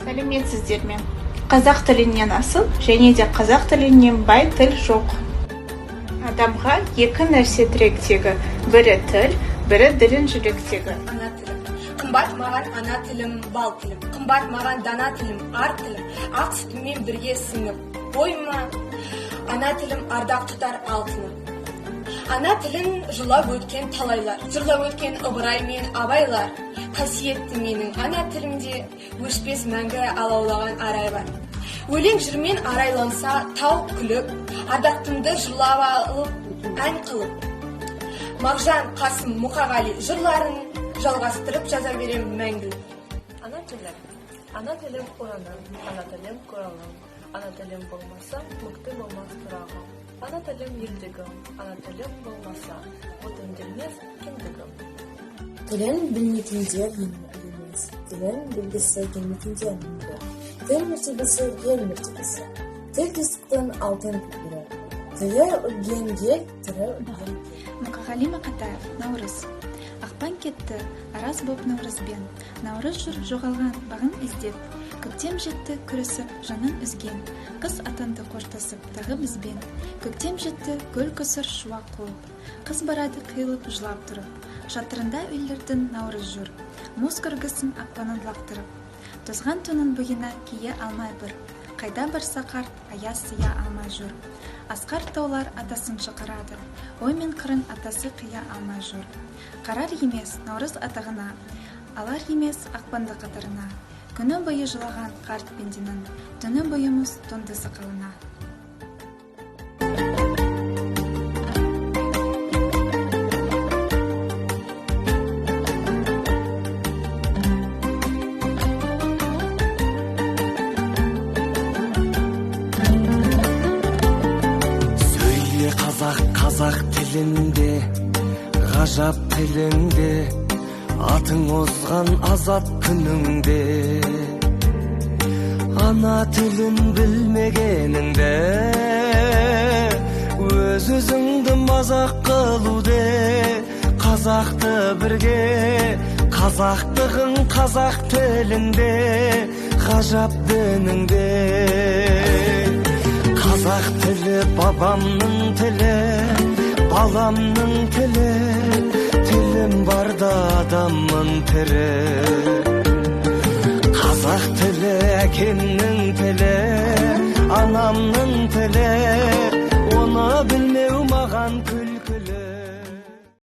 Сәлеметсіздер ме? Қазақ тілінен асыл және де қазақ тілінен бай тіл жоқ. Адамға екі нәрсе тіректегі: бірі тіл, бірі ділін жүректегі. Ана тілім қымбат маған, ана тілім, бал тілім қымбат маған, дана тілім, ар тілім, ақ сүтіммен бірге сіңіп бойыма, ана тілім ардақ тұтар алтыным. Ана тілін жырлап өткен талайлар, жырлап өткен Ыбырай мен Абайлар. Қасиетті менің ана тілімде өшпес мәңгі алаулаған арай бар. Өлең жырмен арайланса тау күліп, ардақтымды жырлап алып ән қылып, Мағжан, Қасым, Мұқағали жырларын жалғастырып жаза беремін мәңгілік. Ана тілім, ана тілім ұраным, ана тілім құралым, ана тілім болмаса, мықты болмас тұрағым. Ана тілім елдігім, ана тілім болмаса, бүтінделмес кіндігім. Тілін білмейтіндер емес, тілін білгісі келмейтіндер мұңды. Тіл мәртебесі — ел мәртебесі. Тіл — достықтың алтын көпірі. Тілі өлген ел — тірі өлген ел. Мұқағали Мақатаев, «Наурыз». Ақпан кетті араз боп наурызбен, наурыз жүр жоғалған бағын іздеп. Көктем жетті күресіп жанын үзген, қыс атанды қоштасып тағы бізбен. Көктем жетті көл көсір шуақ қуып, қыз барады қиылып жылап тұрып. Шатырында үйлердің наурыз жүр мұз күргісін ақпанын лақтырып. Тозған тонын бойына кие алмай бір, қайда барса қарт аяз сыя алмай жүр. Асқар таулар атасын шақырады, ой мен қырын атасы қия алмай жүр. Қарар емес наурыз атағына, алар емес ақпанды қатарына. Күні бойы жылаған қарт пенденің түні бойы мұз тоңды сақалына. Сөйле, қазақ, қазақ тілінде, ғажап тіліңде, атың озған азат күніңде. Ана тілін білмегеніңді өз өзіңді мазақ қылу де. Қазақты бірге, қазақтығың қазақ тілінде, ғажап дініңде. Қазақ тілі бабамның тілі, баламның тілі, тілім барда адаммын тірі. Қазақ тілі әкемнің тілі, анамның тілі.